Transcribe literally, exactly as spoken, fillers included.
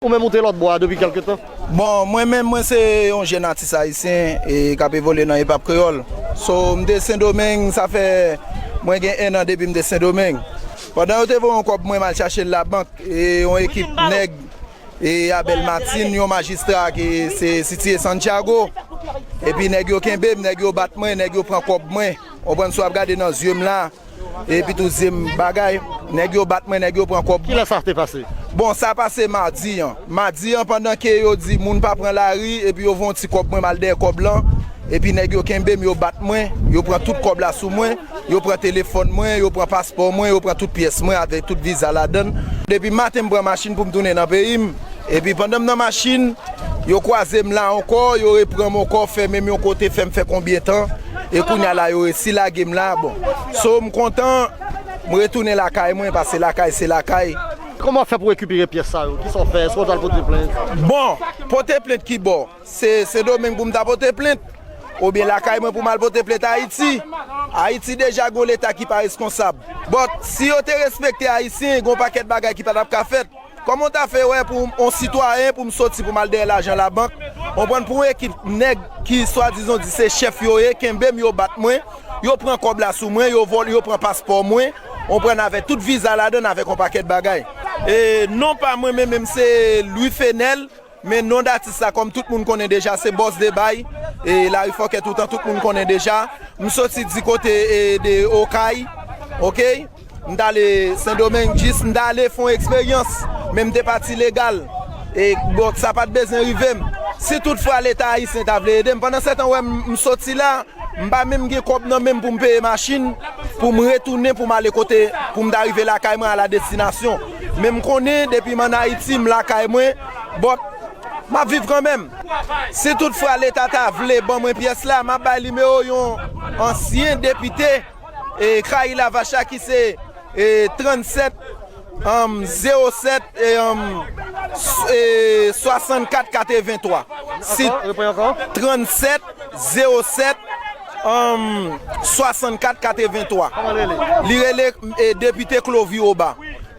Ou menm ou te lòt bò a depi kèlke tan? Bon, mwen menm, mwen se yon jèn atis ayisyen e k ap evolye nan hip hop kreyòl. So, m te Sendomeng, sa fè mwen gen en an depi m te Sendomeng. Pandan yo te voye yon kòb mwen, m al chache l labank, e yon ekip nèg, e Abel Martin, yon majistra ki se sitiye Santiago. Epi nèg yo kenbe m, nèg yo bat mwen, nèg yo pran kòb mwen. Konprann, si w ap gade nan zye m la, epi tou zye m bagay, nèg yo bat mwen, nèg yo pran kòb mwen. Kilè sa te pase? Bon, sa pase madi an. Madi an, pandan ke yo di moun pa pran lari, epi yo voye yon ti kòb mwen, m al dèyè kòb lan, epi nèg yo kenbe m, yo bat mwen, yo pran tout kòb la sou mwen, yo pran telefòn mwen, yo pran paspò mwen, yo pran tout pyès mwen avèk tout viza ladann. Depi maten, m pran machin pou m tounen nan peyi m. Epi pandan m nan machin, yo kwaze m la ankò, yo repran m ankò, fèmen m yon kote, fè m fè konbyen tan, e kounye a la, yo resi lage m la, bon. So, m kontan, m retounen lakay mwen, paske lakay se lakay. Kòman w ap fè pou rekipere pyès sa yo? Kisa w fè? Èske w t al pote plent? Bon, pote plent ki bò? Se Sendomeng pou m ta pote plent? Oubyen lakay mwen pou m al pote plent Ayiti? Ayiti deja gon leta ki pa reskonsab. But, si yo te respekte Ayisyen, gon pakèt bagay ki pa t ap ka fèt. Kòman w ta fè wè pou yon sitwayen, pou m soti pou m al dèyè lajan labank, konprann, pou yon ekip nèg ki swadizan di se chèf yo ye, kenbe m, yo bat mwen, yo pran kòb la sou mwen, yo vòl, yo pran paspò mwen, konprann, avèk tout viza ladann, avèk yon pakèt bagay. E non pa mwen menm, menm se Louis Fenel, men non datis la, kòm tout moun konnen deja, se Bòs de Bay, e Lari Fòkè toutan, tout moun konnen deja. M soti di kote, e, de Okay, oke? M t ale Sendomeng jis, m t ale fè yon eksperyans, men m te pati legal. E, bon, sa pa t bezwen rive m. Si toutfwa Leta ayisyen ta vle ede m, pandan se tan, wè m, m soti la, m pa menm gen kòb nan men m pou m peye machin, pou m retounen, pou m ale kote, pou m ta rive lakay mwen a la destinasyon. Men m konnen, depi m ann Ayiti, m lakay mwen, but, m ap viv kanmenm. Si toutfwa Leta ta vle ban mwen pyès la, m ap bay nimewo yon ansyen depite, e, Krayi Lavacha, ki se, e, trannsèt, um, zewo sèt, e, um, s-, e, swasannkat katrevenntwa. Si Ankò, reprann ankò. Trannsèt zewo sèt, um, swasannkat katrevenntwa. Kòman l rele? Li rele, e, depite Clovy Oba.